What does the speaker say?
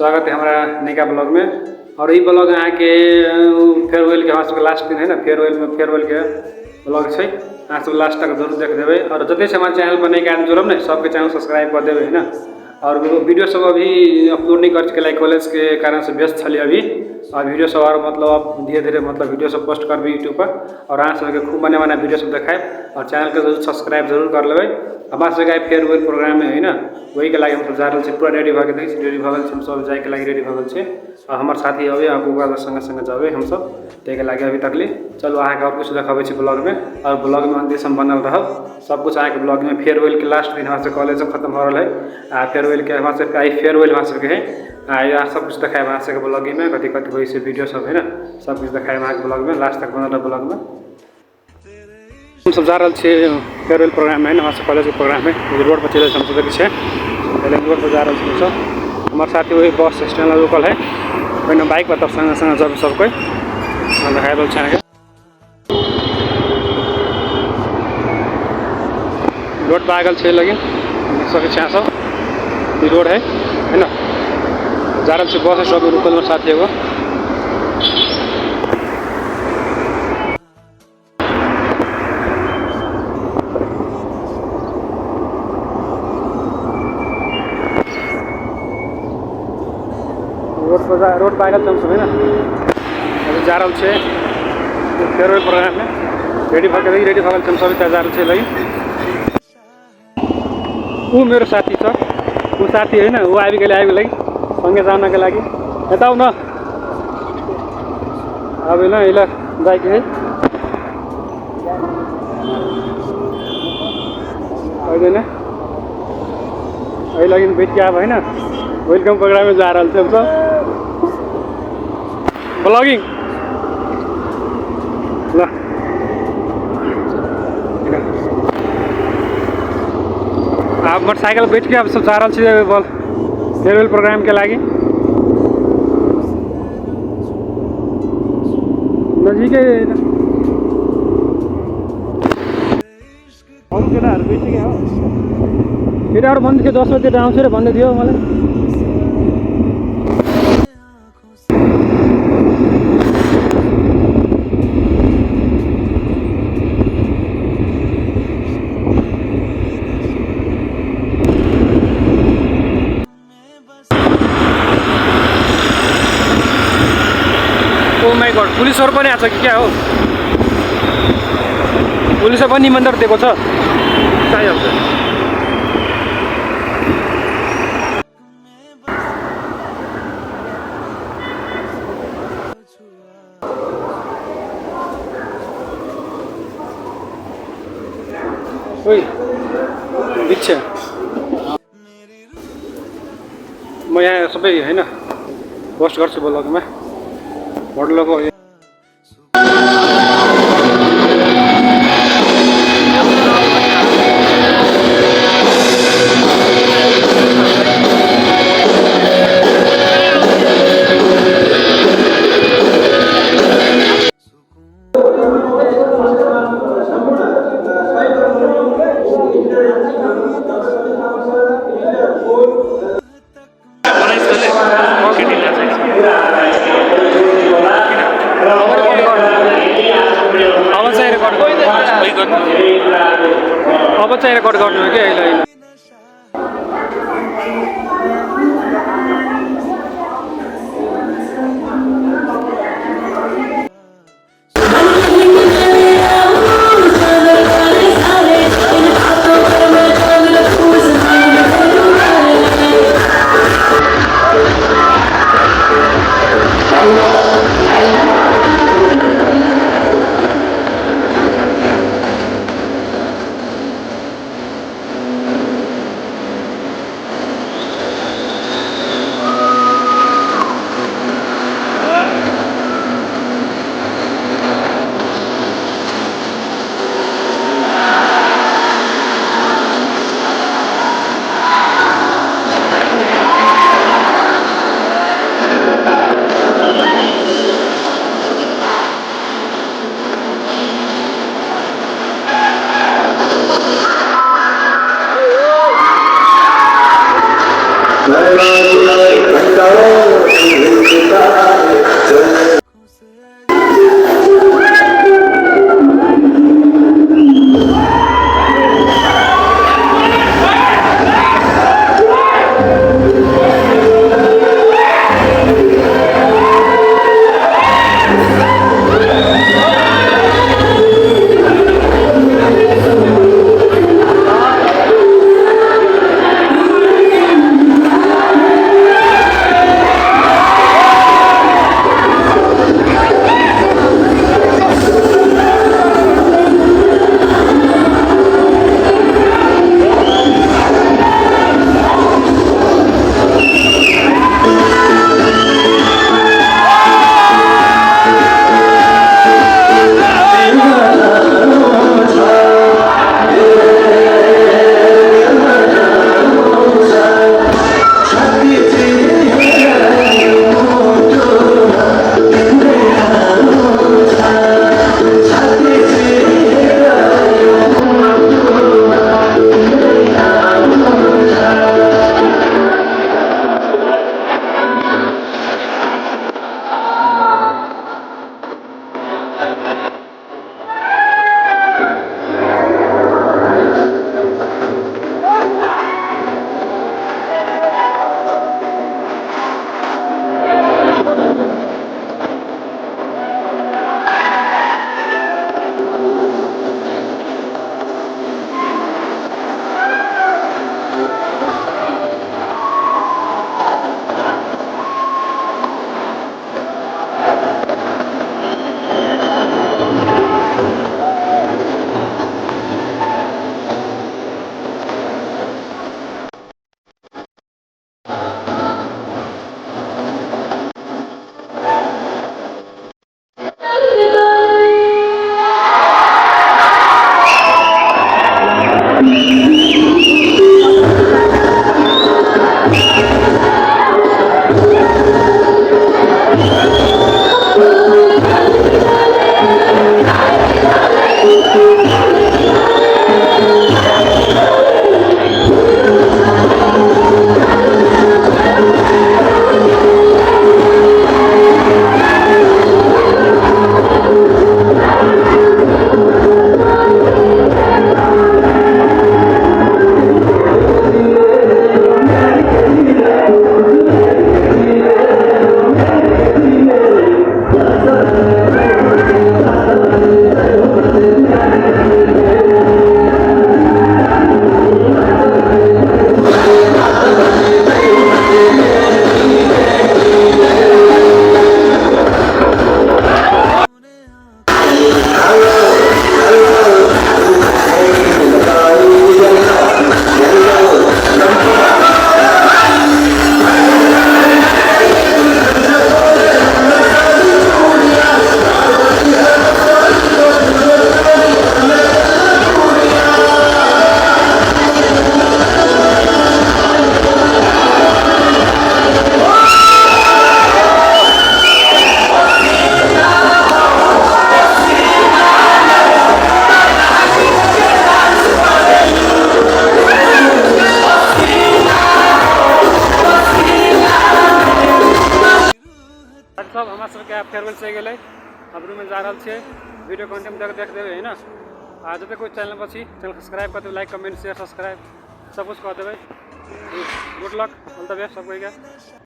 स्वागत है हमारा नयका ब्लॉग में। और ई ब्लॉग अहाँके फेयरवेल के हमरा सबके लास्ट दिन है ना, फेयरवेल में फेयरवेल के ब्लॉग छै, अहाँ सब लास्ट तक जरूर देख देबै। और जते से हमारे चैनल पर नयका आदमी जुड़ब ने, सबके चैनल सब्सक्राइब कर देबै है ना। और वीडियो सब अभी अपलोड नहीं कर चुके, कॉलेज के कारण से व्यस्त छलियै अभी। और वीडियो सब और मतलब अब धीरे धीरे मतलब वीडियो सब पोस्ट करबै यूट्यूब पर, और अहाँ सबके खूब बढ़िया बढ़िया वीडियो सब देखायब। और चैनल के जरूर सब्सक्राइब जरूर कर लेबै। हमरा सबके आइ फेयरवेल प्रोग्राम है ना, वही के लागि हमसब जा रहल छी, पूरा रेडी भऽ के देखै छी, रेडी भऽ गेल छी हमसब, जाइके लागि रेडी भऽ गेल छी। और हमर साथी अबै, ओकरा संगे संगे जेबै हमसब, ताहिके लागि अभी तकली। चलू अहाँके और कुछ देखाबै छी ब्लॉग में, और ब्लॉग में अंतिम समय बनल रहब सब कुछ अहाँके ब्लॉग में। फेयरवेल के लास्ट दिन हमरा सबके कॉलेज सब खत्म भऽ रहल है, आ फेयरवेल के हमरा सबके आइ फेयरवेल हमरा सबके है। आ यहाँ सब कुछ देखायब अहाँ सबके ब्लॉग में, कथी कथी होइ छै वीडियो सब है ना, सब कुछ देखायब अहाँके ब्लॉग में, लास्ट तक बनल रहब ब्लॉग में। हमसब जा रहल छी फेयरवेल प्रोग्राम है ना, हमरा सब कॉलेज के प्रोग्राम है, रोड पर चलि रहल छी हमसब, देखै छियै पहिले रोड पर जा रहल छी हमसब। हमर साथी वही बस स्टैंड लग रुकल है, ओहिमे बाइक पर तब संगे संगे जब सब कोइ देखाय रहल छै अहाँके। रोड पर आ गेल छै, लेकिन देख सकै छी अहाँ सब, ई रोड है है ना। जा रहल छी बस स्टॉप पर रुकल हमर साथी एगो। रोड पर जा, रोड पर आ गेल हमसब है ना, अभी जा रहल छै फेयरवेल प्रोग्राम में। रेडी भऽ के रेडी भऽ गेल छै हमसब, जा रहल छै। लेकिन ऊ मेरो साथी छ, ऊ साथी होइन, ऊ आबि गेलै, आबि गेलै सँगै जानका लागि। यता आऊ न, अब होइन यसलाई जाइके है। अहिले नै अहिले लागि बैठ के आब होइन, welcome प्रोग्राममा जा रहल छी हमसब। ब्लॉगिङ ल आब मोटरसाइकिल बैठ के अब सब जा रहल छी फेयरवेल प्रोग्राम के लागि। नजिकै अरू केटाहरू गइसक्यो हो, केटाहरू भन्दै थियो 10 बजीतिर आउँछु र भन्दै थियो मलाई। ओ my God, पुलिसहरू पनि आएको छ कि क्या हो? पुलिसले पनि निमन्त्रण दिएको छ। चाहिहाल्छ। ओइ बिच्छा, म यहाँ सबै होइन पोस्ट गर्छु ब्लगमा। होटलको अब चाहिँ रेकर्ड गर्नु हो कि अहिले अहिले। फेयरवेल से गेलै। अब रूममे जा रहल छियै। वीडियो कंटिन्यू देख देख देबै है ने। आ जते कोइ चैनल पर छी, चैनल सब्सक्राइब कर देबै, लाइक, कमेंट, शेयर, सब्सक्राइब सब कुछ कर देबै। Good luck, all the best सब कोइके।